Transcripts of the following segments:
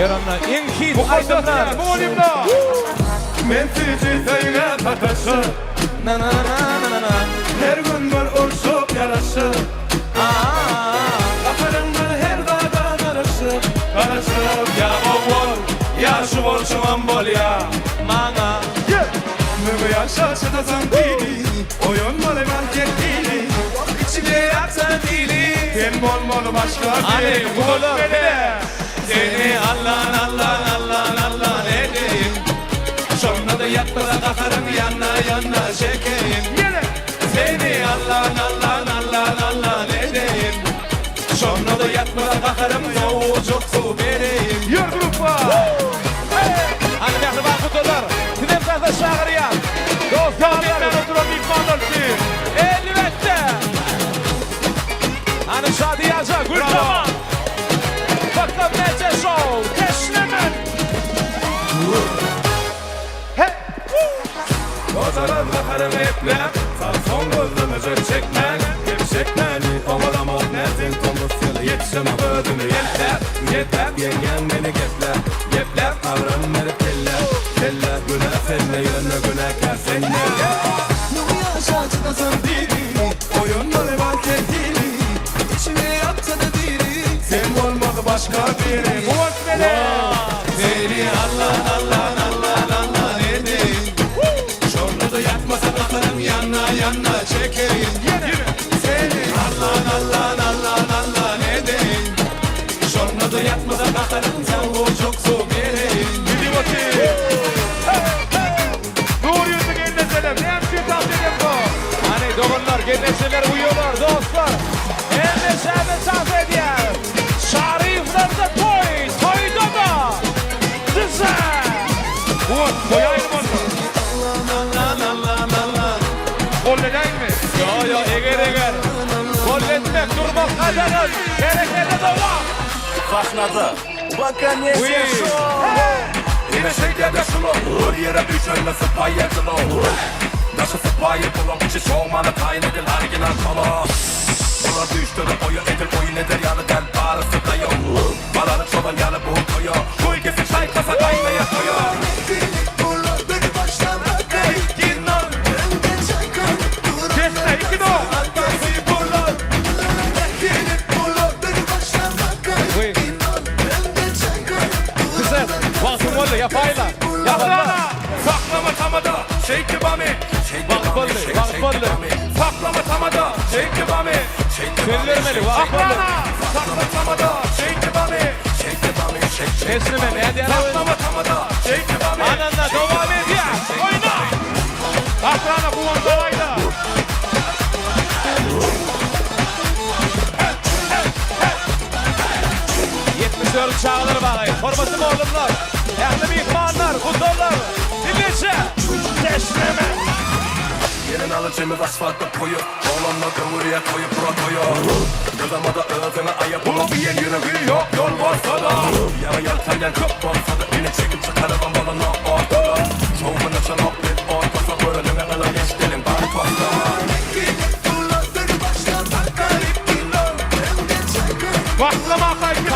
Ýör onda iň hit aýdymlar. Mugallymlar. Men süýji söýgä sataşyp. Na na na na na na. Her gün bir urşup ýaraşyp. Gaharyňdan her zada garaşyp. Garaşyp ýa owal ýa şu bolşuňam bolýa. Maňa. Müňe ýagşa çydasaň dili. Oýanmaly market dili. Içime ýaksa dili. Sen bolmaly başga Hany biri. gudalar bile. Seni allan allan allan allan edeýin. Şonda-da ýatmasa gaharyň ýanna ýanna çekeýin. Ýene. Seni allan allan allan allan edeýin. Şonda-da ýatmasa gaharym sowujyk suw bereýin. Ýör gruppa. Hany mähriban gudalar, sizem sahna çagyrýan. Dostlar Dostlar. etmän oturan myhmanlar üçin. Elbetde. Hany Şadyýaja, Güljaman. Bakalım näçe şow. Teşnemen. He. Gojalar gaharyňy epläp, sag-soň gözlemejek çekmän, gep çekmäni oňalamok nätseň tomus ýyly ýetişemok özümi ýelpäp, ýelpäp ýeňýäň meni gepläp, gepläp agram berip kellä, kellä günä sende ýöne günäkär sende. Müňe ýaşa çydasaň diri, Oýunmaly bar tertibi, içime ýaksa-da biri. Sen bolmaly başga biri. Guwanç mele. Seni allan allan allan allan edeýin. Şonda-da ýatmasa gaharym ýanna ýanna çekeýin. Ýene. Seni allan allan allan allan edeýin. Şonda-da ýatmasa gaharym sowujyk suw bereýin. Gidip otyr. Nur ýüzli gelnejeler, näme üçin tans edemzok? Hany doganlar, gelnejeler, uýalar, dostlar. Hemme şäbe tans edýär. Şaryflarda toý, toýda-da düze. Guwanç, goýaýyn bolsa. Allan allan allan. Gol edäýinmi? Yo yo eger eger. Gol etmek durmak gadagan. Herekete dowam. Sahnada Uý. Ine şeýdýär-de şular Bir ýere düşende sypaýy edil-ow Daşy sypaýy bulaň içi şowmana taýyn edil original kola Bular düýşde-de oýa edil oýun eder ýaly däl barysy daýaw Balany çolan ýaly bu toýa Toý kesip çaýkasa gaýnaýa toýa Sesle, iki do. Uý. Güzel. Wagtyň boldy, ýapaýla. Ýapaýla. Saklama. Saklama tamada shake your bummy Shake your Wagt bummy boldy, shake wagt shake your boldy. bummy Saklama tamada shake your bummy Shake your bummy Sözlermeli, shake wagt shake boldy. Saklama tamada shake your bummy Shake your bummy shake shake your Teslime, bummy nädýär? Saklama tamada shake your bummy Ananda dowam edýär. Oýna. Ahrana Guwanç aýda. 74 çagalar bagy. Hormatly mugallymlar, ähli myhmanlar, gudalar, diňleýji. Teşneme. Gelin alyjymyz asfaltda toýup Oglanlar öwürýär toýy pura toýa Gyzamada özüňe aýap Bunu diýen ýüregi ýok ýol bolsa-da. Ýaňy ýaltanýan köp bolsa-da Ini çekip çykarybam bolanok ortada Şowhuna çanok biz ortasa Göreniňe gylan eşdeliň bar toýda Baklama iki do.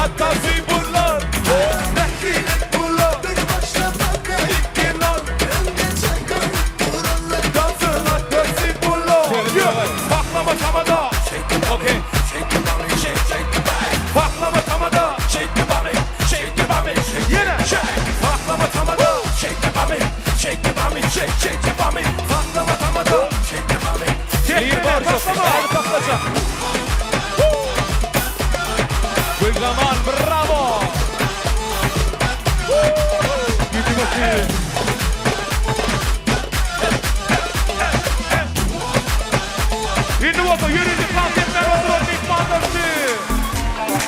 Atasy bunlar. Baklama tamada. Shake your bummy, shake your bummy, shake, shake your bummy Baklama tamada. Shake your bummy, shake your bummy, shake Ýene. shake Saklama tamada Shake your bummy, shake your bummy, shake, shake your bummy Saklama tamada Shake your bummy Bir Teşneme, borcu. baklama. Hadi paklaja. Gülzaman bravo. Gidip otyr. Indi bolsa ýörüji tans etmän oturan myhmanlar üçin.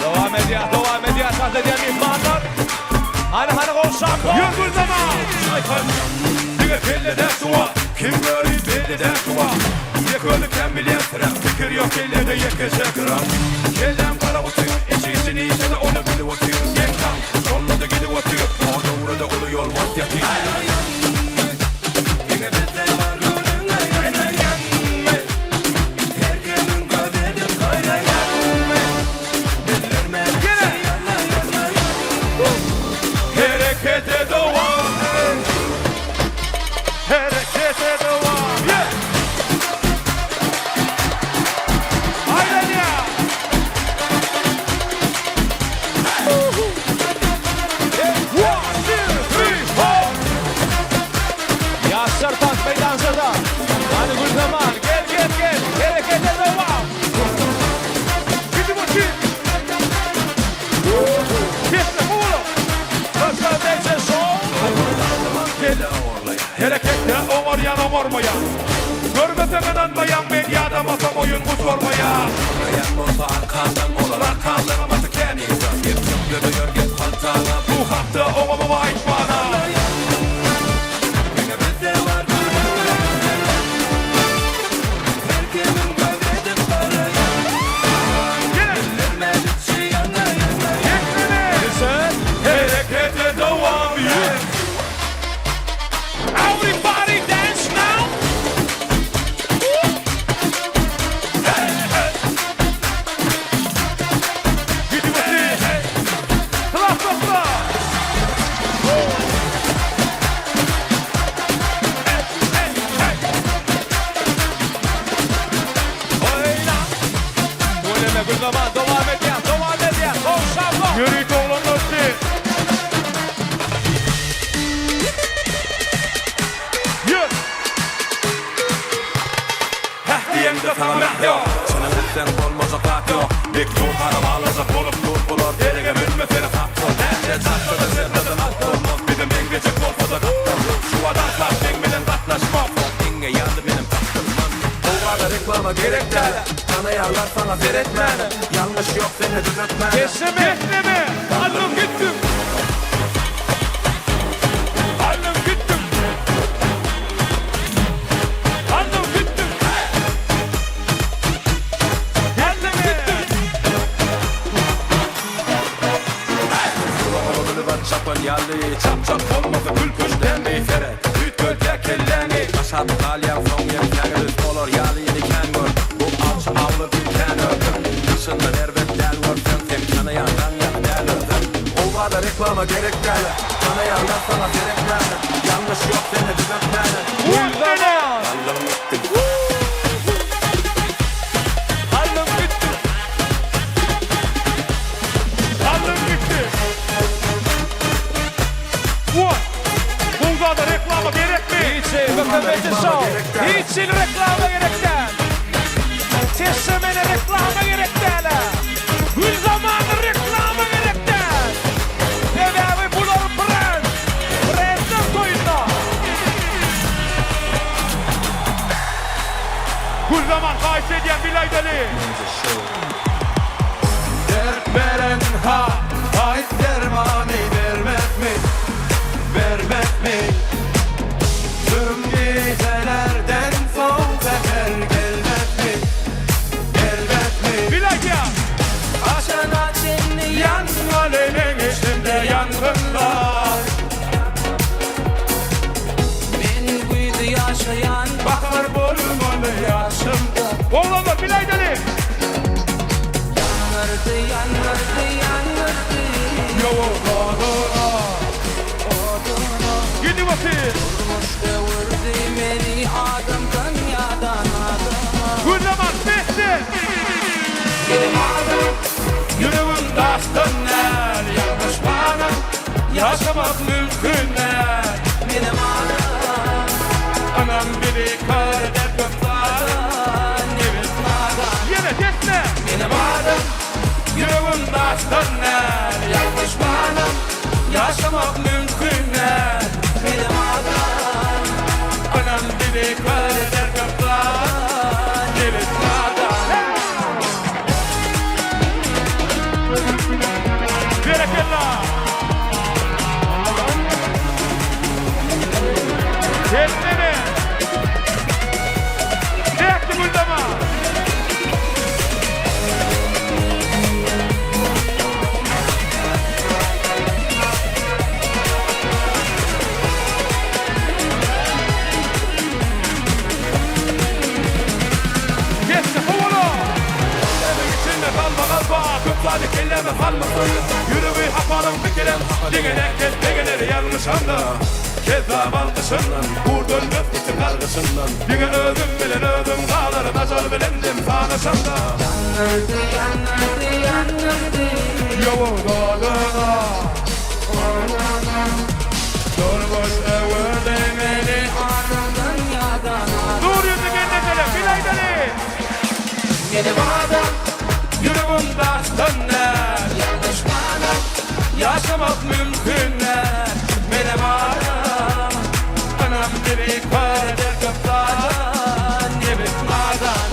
Dowam edýär, dowam edýär, tans edýär myhmanlar. Hany hany gowşak. Ýör Gülzaman. Diňe kellede suwa Kim göri bellide suwa Ýeköli kem bilýän syrap Pikir ýok kellede ýekeje gram Kellem gara otyr Içi içini işede ony bilip otyr Geň taň Şonda-da gidip otyr O döwrede uly ýol bos ýatyr Diňe bizde bar göwnüňe ýanaýanmy Her kimiň göz edip goýnaýanmy Bildirme Ýene. oňarmaýan. Görmeseň ynanmaýaň men ýadamasam oýun gutarmaýar. Görýän bolsa arkandan olar arkanlygam gaty kän insan. Gep çöplede ýör gep haltana. Bu hakda oňa muňa aýtmana. Diňe bizde bar gürrüň. Her kimiň göz edip garaýan. Bildirmez içi ýana ýana. Sen herekete dowam ýör. Everybody dance now. Gidip otur. Klap klap klap. Oyna. Oynama gül zaman devam edýär, dowam edýär. Gol şablon. Ýörite oglanlar üçin. Ýör. Heh diýeňde saňa mäh ýok. Çynyň etseň bolmajak zat ýok. Dik dur haram alajak bolup dur bular. Derege münme seni satdyr. Näçe çatsa-da şerlerden at bolmaz. Bize meňzejek bolsa-da gatdan. Şu adamlar seň bilen gatnaşmaz. Iňňe ýaly menem tapdyrman. Howada reklama gerek däl. Tanaýarlar saňa seretmäne. Ýalňyş ýok sende düzetmäne. Geçme. Geçme. Aldım gittim. Aldım gittim. Aldım gittim. Geldim gittim. Bar çapan ýaly Çap çap bolmasa kül püşdäni Seret üýtgedýä kelläňi Aşak galýaň soň ýeňsäňi Bolar ýaly ýene kän gör Bu awçy awly bilkän ördüm Daşyndan erbet däl görseň Sen tanaýandan ýaly däl özüm Howada reklama gerek däl. Tanaýarlar saňa seretmäne. Ýalňyş ýok sende düzetmäne. Gül zaman. Aldım gittim Aldım gittim. Aldım gitti. One. Bulgada reklama gerek mi? Hiç BKMC Show. Hiç reklama gerek däl. Teşemene reklama gerek däl. Gül zamanı reklama gerek däl. Sebäbi bular brand. Brandler toýunda. Gül zaman haýyş edýän Bilaýdaly. Dert veren ha Ait dermanı vermez mi? Vermez mi? Tüm gecelerden son sefer gelmez mi? Gelmez mi? Bilaýda. Aşana çenli Yanma içinde yangınlar. Men güýdi ýaşaýan Bahar bolmalı yaşımda. Oğlanlar Bilaýdaly. Ýandyrdy, ýandyrdy, ýandyrdy Yavuzlarına. Gidi bakayım. Durmuş öwürdi meni adamdan ýadan adama Gül zaman sesli. Benim adam Yüreğim taştan el yanlış bana. Yaşamak mümkün el. Benim adam Anam biri kar eder köpler. Yine kesme. Benim adam Yüreğim taştan el yanlış bana. Yaşamak mümkün el. Benim adam Anam biri kar eder köpler. Gelin nadan. Berekella. Kesmene. Çekti güldama. Geçti kovala. Evin içinde kalma kalma Köp sade kelleme kalmasın Yüreği hapanın fikirem Dingene kes degeleri yanlış anda Kezzap alkışından Vur dönmez içi kargışından Dine özüm bilen özüm kalır Nacar bilendim tanışanda Ýandyrdy, ýandyrdy, ýandyrdy Yavuz adına. Durmuş ömürde beni. Adamdan ýadan adam Dur yüzü kendine Bilaydali. Benim adam Yüreğim taştan el. Yanlış bana Yaşamak mümkün el. Benim adam. Anam biri kar eder köpler.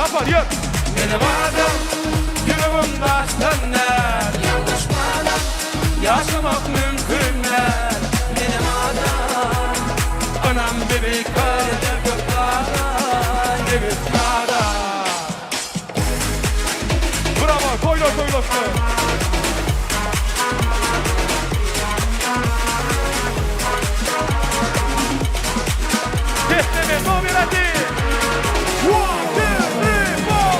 Sapar ýör. Menem adam, ýüregim daşdan däl. Ýalňyşmanam Ýaşamak mümkin däl. Menem adam Anam bebek Eder köp zada Nebis nada. Bravo, toýlar toýlaşdy. Tesleme nomer hadi. One, two, three, four.